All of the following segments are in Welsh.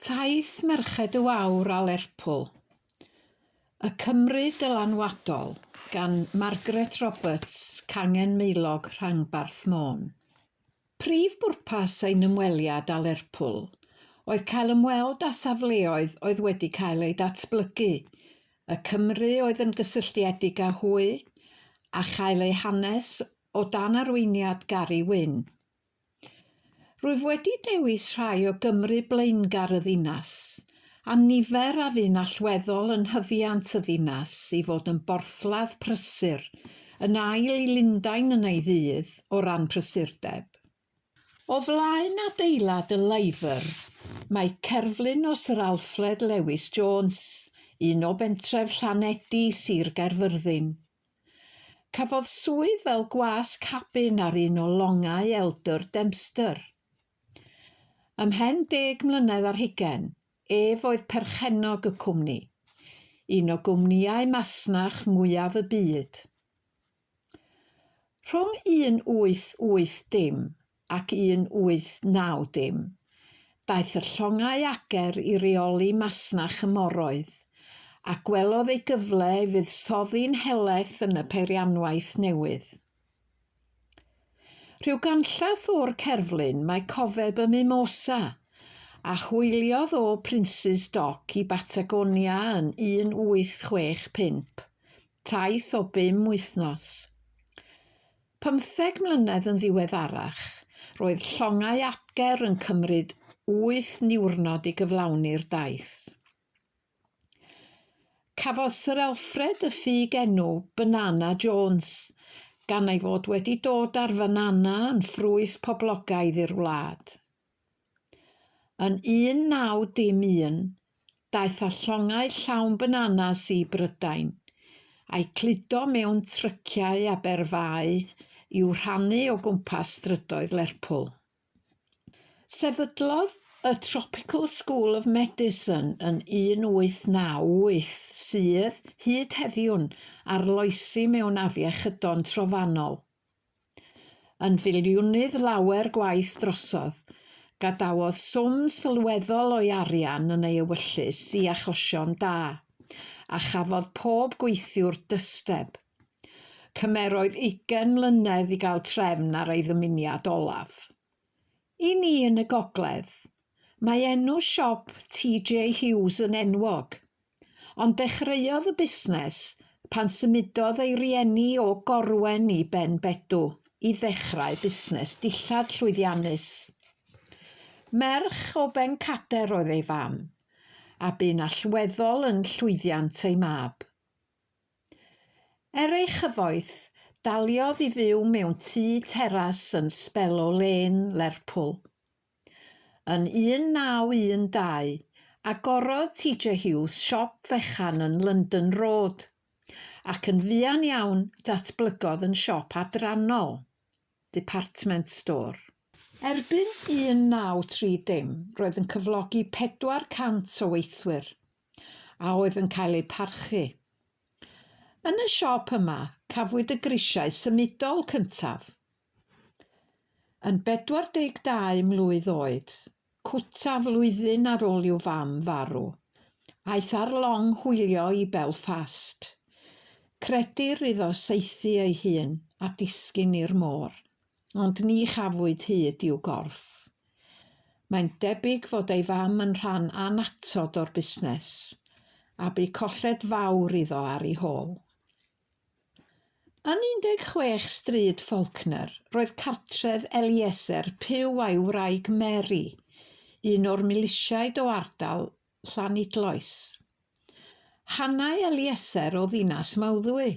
Taith Merched y Wawr a Lerpwl. Y Cymry Dylanwadol gan Margaret Roberts, Cangen Maelog, Rhanbarth Môn. Prif bwrpas ein ymweliad â Lerpwl oedd cael ymweld â safleoedd oedd wedi cael eu datblygu, y Cymry oedd yn gysylltiedig â hwy, a chael eu hanes o dan arweiniad Gari Wyn. Rwyf wedi dewis rhai o Gymry blaengar y ddinas, a nifer a fu'n allweddol yn nhyfiant y ddinas i fod yn borthladd prysur, yn ail i Lundain yn ei ddydd o ran prysurdeb. O flaen adeilad y Lyfr mae cerflun o Syr Alfred Lewis Jones, un o bentref Llanedi, Sir Gaerfyrddin. Cafodd swydd fel gwas cabin ar un o longau Elder Dempster. Ymhen deg mlynedd ar hugain, ef oedd perchennog y cwmni, un o gwmnïau masnach mwyaf y byd. Rhwng 1880 ac 1890, daeth y llongau ager i reoli masnach y moroedd, a gwelodd ei gyfle i fuddsoddi'n helaeth yn y peirianwaith newydd. Rhyw ganllath o'r cerflun mae cofeb y Mimosa, a hwyliodd o Prince's Dock i Batagonia yn 1865, taith o bum wythnos. Pymtheg mlynedd yn ddiweddarach, roedd llongau Adger yn cymryd wyth niwrnod i gyflawni'r daith. Cafodd Sir Alfred y ffug enw Banana Jones, gan ei fod wedi dod â'r fanana yn ffrwyth poblogaidd i'r wlad. Yn 1901, daeth â llongau llawn bananas i Brydain, a'u cludo mewn tryciau a berfâu i'w rhannu o gwmpas strydoedd Lerpwl. Sefydlodd y Tropical School of Medicine yn 1898 sydd, hyd heddiw'n, arloesi mewn afiechydon trofannol. Yn filiwnydd lawer gwaith drosodd, gadawodd swm sylweddol o'i arian yn ei ewyllys i achosion da, a chafodd pob gweithiwr dysteb. Cymeroedd ugain mlynedd i gael trefn ar ei ddymuniad olaf. I ni yn y gogledd, mae enw siop TJ Hughes yn enwog, Ond dechreuodd y busnes pan symudodd ei rieni o Gorwen i Ben Bedw i ddechrau busnes dillad llwyddiannus. Merch o Bencader oedd ei fam, a bu'n allweddol yn llwyddiant ei mab. Er ei chyfoeth, daliodd i fyw mewn tŷ teras yn Spellow Lane, Lerpwl. Yn 1912, agorodd TJ Hughes siop fechan yn London Road, ac yn fuan iawn datblygodd yn siop adrannol, department store. Erbyn 1930, roedd yn cyflogi 400 o weithwyr, a oedd yn cael eu parchu. Yn y siop yma, cafwyd y grisiau symudol cyntaf. Yn 42 mlwydd oed, cwta flwyddyn ar ôl i'w fam farw, aeth ar long hwylio i Belfast. Credir iddo saethu ei hun a disgyn i'r môr, ond ni chafwyd hyd i'w gorff. Mae'n debyg fod ei fam yn rhan annatod o'r busnes, a bu colled fawr iddo ar ei hôl. Yn 16 Stryd Faulkner roedd cartref Eliezer Pugh a'i wraig Mary, un o'r milisiaid o ardal Llanidloes. Hanai Eliezer o ddinas Mawddwy,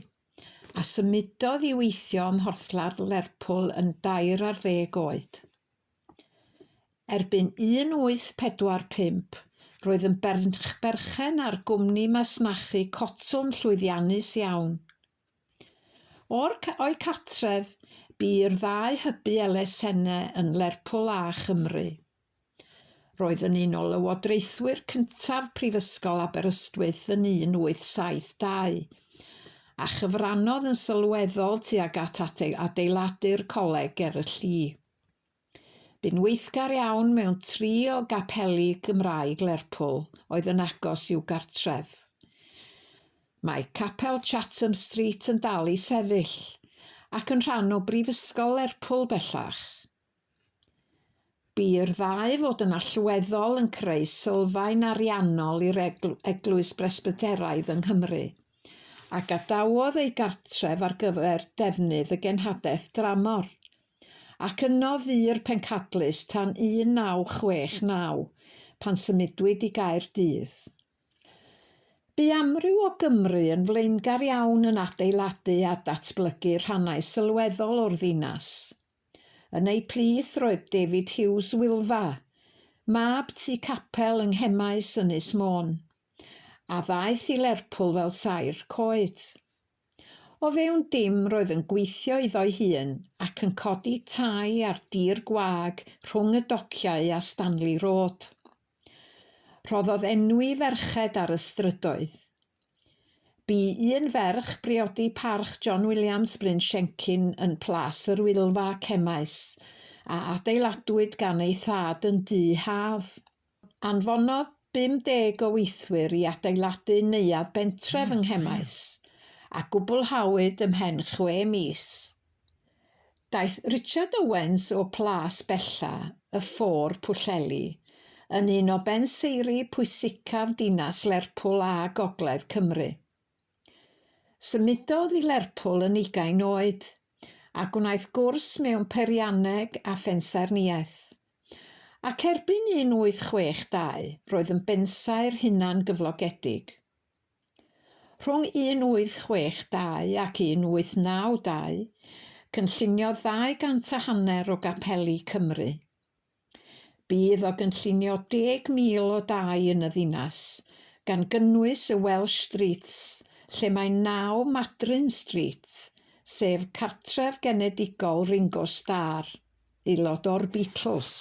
a symudodd i weithio ym mhorthladd Lerpwl yn dair ar ddeg oed. Erbyn 1845, roedd yn berchen ar gwmni masnachu cotwm llwyddiannus iawn. O'r, o'i cartref, bu i'r ddau hybu elusennau yn Lerpwl a Chymru. Roedd yn un o lywodraethwyr cyntaf Prifysgol Aberystwyth yn 1872, a chyfrannodd yn sylweddol tuag at adeiladu'r coleg ger y lli. Bu'n weithgar iawn mewn tri o gapeli Gymraeg Lerpwl oedd yn agos i'w gartref. Mae Capel Chatham Street yn dal i sefyll, ac yn rhan o Brifysgol Lerpwl bellach. Bu i'r ddau fod yn allweddol yn creu sylfaen ariannol i'r Eglwys Bresbyteraidd yng Nghymru, a gadawodd ei gartref ar gyfer defnydd y genhadaeth dramor, ac yno fu'r pencadlys tan 1969, pan symudwyd i Gaerdydd. Bu amryw o Gymry yn flaengar iawn yn adeiladu a datblygu rhannau sylweddol o'r ddinas. Yn eu plith roedd David Hughes Wylfa, mab Tŷ Capel yng Nghemaes, Ynys Môn, a ddaeth i Lerpwl fel saer coed. O fewn dim roedd yn gweithio iddo'i hun ac yn codi tai ar dir gwag rhwng y dociau a Stanley Road. Rhoddodd enw i ferched ar y strydoedd. Bu un ferch briodi parch John Williams Bryn Siencyn yn Plas yr Wylfa, Cemaes, a adeiladwyd gan ei thad yn Dŷ Haf. Anfonodd 50 o weithwyr i adeiladu neuadd bentref yng Nghemaes, a gwblhawyd ymhen chwe mis. Daeth Richard Owens o Plas Bella, y Ffôr, Pwllheli, yn un o benseiri pwysicaf dinas Lerpwl a Gogledd Cymru. Symudodd i Lerpwl yn ugain oed, a gwnaeth gwrs mewn peirianneg a phensaernïaeth. Ac erbyn 1862 roedd yn bensaer hunan-gyflogedig. Rhwng 1862 ac 1892, cynlluniodd ddau gant a hanner o gapeli Cymru. Bu iddo gynllunio 10,000 o dai yn y ddinas, gan gynnwys y Welsh Streets, lle mae naw Madryn Street, sef cartref genedigol Ringo Starr. aelod o'r Beatles.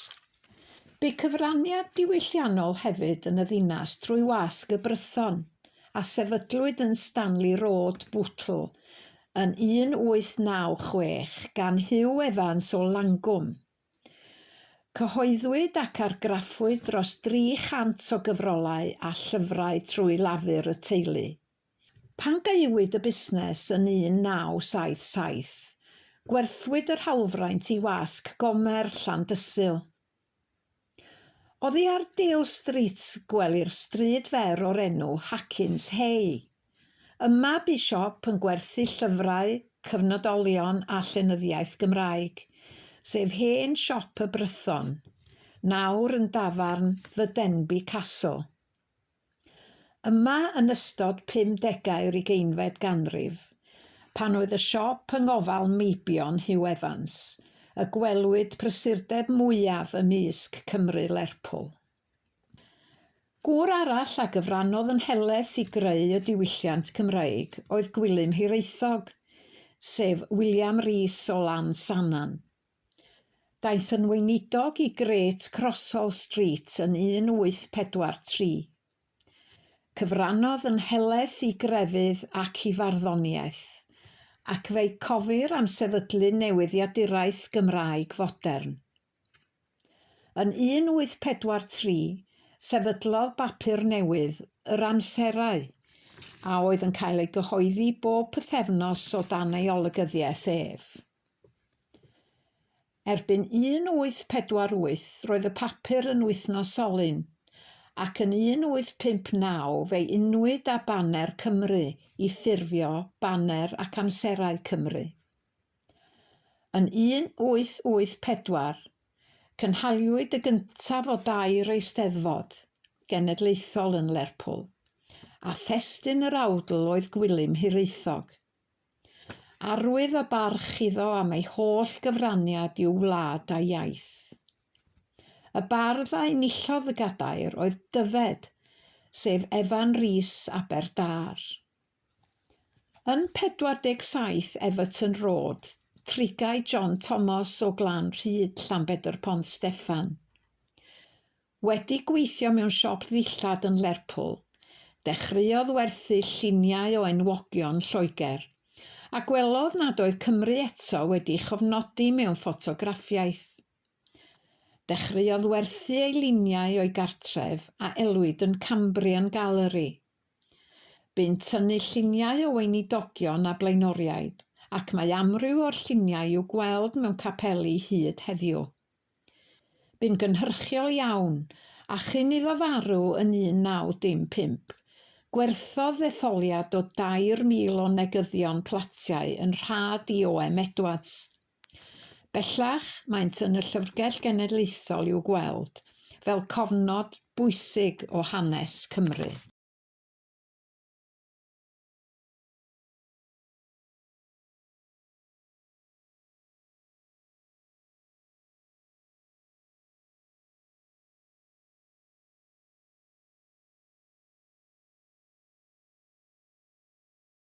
Bu cyfraniad diwylliannol hefyd yn y ddinas trwy Wasg y Brython, a sefydlwyd yn Stanley Road, Bootle, yn 1896 gan Hugh Evans o Langwm. Cyhoeddwyd ac argraffwyd dros dri chant o gyfrolau a llyfrau trwy lafur y teulu. Pan gaewyd y busnes yn 1977, gwerthwyd yr hawlfraint i Wasg Gomer, Llandysul. Oddi ar Dale Street gwelir stryd fer o'r enw Hackins Hey. Yma bu siop yn gwerthu llyfrau, cyfnodolion a llenyddiaeth Gymraeg, sef hen siop y Brython, nawr yn dafarn The Denbigh Castle. Yma yn ystod pumdegau'r ugeinfed ganrif, pan oedd y siop yng ngofal meibion Hugh Evans, y gwelwyd prysurdeb mwyaf ymysg Cymry Lerpwl. Gŵr arall a gyfrannodd yn helaeth i greu y diwylliant Cymreig oedd Gwilym Hiraethog, sef William Rees o Lansannan. Daeth yn weinidog i Great Crosshall Street yn 1843. Cyfrannodd yn helaeth i grefydd ac i farddoniaeth, ac fe'i cofir am sefydlu newyddiaduraeth Gymraeg fodern. Yn 1843, sefydlodd bapur newydd, Yr Amserau, a oedd yn cael ei gyhoeddi bob pythefnos o dan ei olygyddiaeth ef. Erbyn 1848 roedd y papur yn wythnosolyn, ac yn 1859 fe'i unwyd â Baner Cymru i ffurfio Baner ac Amserau Cymru. Yn 1884, cynhaliwyd y gyntaf o dair Eisteddfod genedlaethol yn Lerpwl, a thestun yr awdl oedd Gwilym Hiraethog. Arwydd o barch iddo am ei holl gyfraniad i'w wlad a'i iaith. Y bardd a enillodd y gadair oedd Dyfed, sef Evan Rees Aberdâr. Yn 47 Everton Road, trigai John Thomas o Glan Rhyd, Llanbedr Pont Steffan. Wedi gweithio mewn siop ddillad yn Lerpwl, dechreuodd werthu lluniau o enwogion Lloegr, a gwelodd nad oedd Cymru eto wedi'i chofnodi mewn ffotograffiaeth. Dechreuodd werthu ei luniau o'i gartref a elwid yn Cambrian Gallery. Bu'n tynnu lluniau o weinidogion a blaenoriaid, ac mae amryw o'r lluniau i'w gweld mewn capeli hyd heddiw. Bu'n gynhyrchiol iawn, a chyn iddo farw yn 1915, gwerthodd ddetholiad o 3,000 o negyddion platiau yn rhad i O.M. Edwards. Bellach, maent yn y Llyfrgell Genedlaethol i'w gweld, fel cofnod bwysig o hanes Cymru.